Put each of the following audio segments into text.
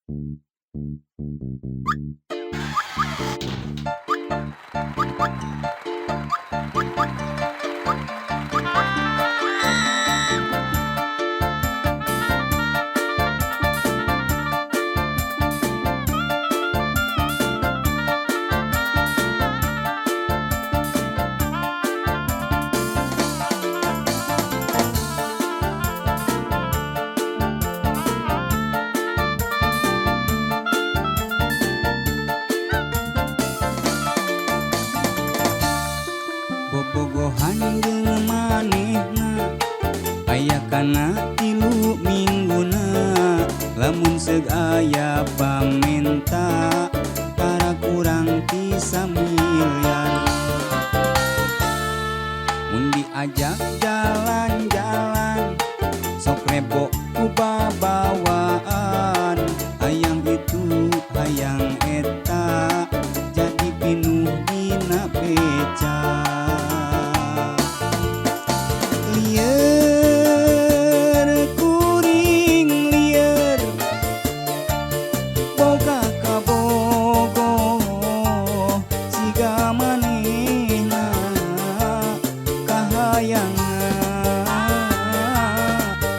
Bobogohan jeung manehna aya kana 3 mingguna, lamun seug aya pamenta tara kurang ti samiliar. Mun diajak jalan-jalan sok rebo ku babawaan, hayang itu hayang eta jadi pinuh dina beca. Lieur kuring lieur boga kabogoh siga manehna kahayangna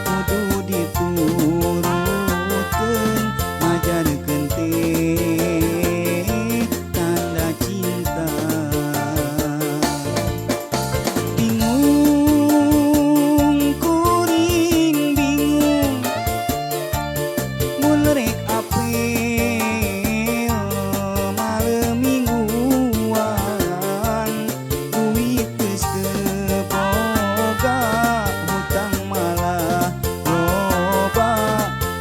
kudu diturutkeun majarkeun teh tanda cinta. Bingung kuring bingung mun rek apel malem mingguan, duit geus teu boga hutang malah loba,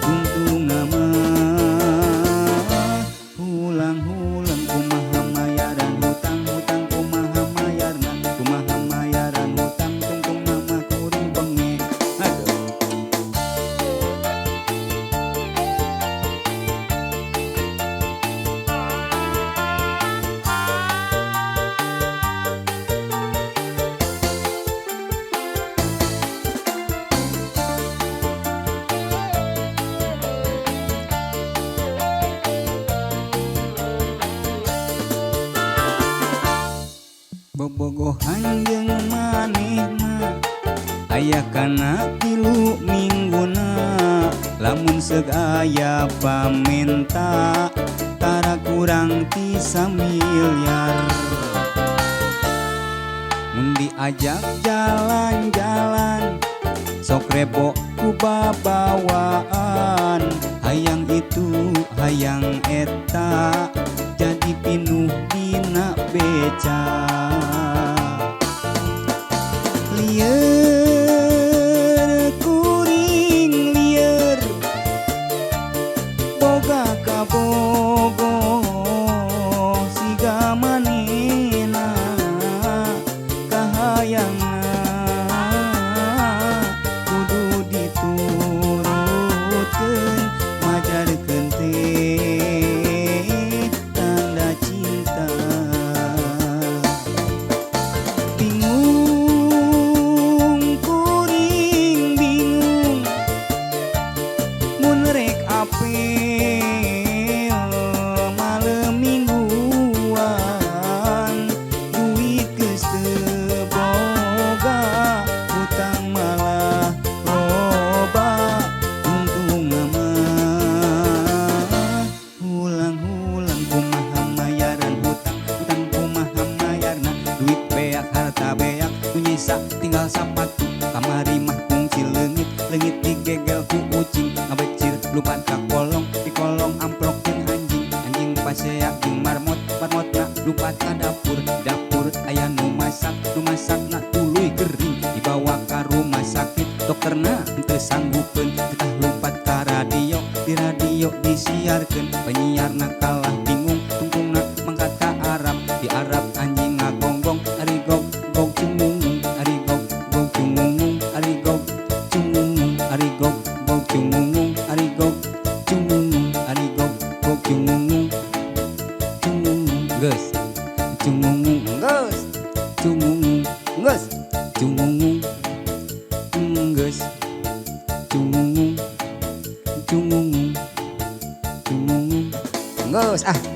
untungna mah hulang-hulang kumaha mayaran hutang, hutang kumaha mayarna, kumaha mayaran hutang tungtung mah kuring bengek. Aduh. Bobogohan jeung manehna aya kana 3 mingguna, lamun seug aya pamenta tara kurang ti samiliar. Mun diajak jalan-jalan sok rebo ku babawaan, hayang itu hayang eta jadi pinuh dina beca. Lieur kuring lieur boga kabogoh siga manehna kahayangna kudu diturutkeun majarkeun teh tanda cinta. Bingung kuring bingung mun rek apel malem mingguan, duit geus teu boga hutang malah loba, untungna mah hulang-hulang kumaha mayaran hutang, hutang kumaha mayarna, duit beak harta beak nu nyisa tinggal sapatu, kamari mah kungsi leungit leungit digegel ku ucing, ngabecir lupat ka kolong di kolong amplok jeung anjing, anjing pasea jeung marmot, marmotna lupat ka dapur, di dapur aya nu masak, nu masakna tuluy gering, dibawa ka rumah sakit dokterna teu sanggupeun, titah lumpat ka radio, di radio disiarkeun, penyiarna kalah bingung, tungtungna mangkat ka Arab, di Arab anjing ngagonggong, ari gog gog cungungung, ari gog gog cungungung, ari gog cungungung, ari gog gog cungungung, ari gog cungungung, ari gog gog cungungung, cungungung geus, cungungung geus, cungungung geus, cungungung geus, cungungung, cungungung, cungungung. Geus ah.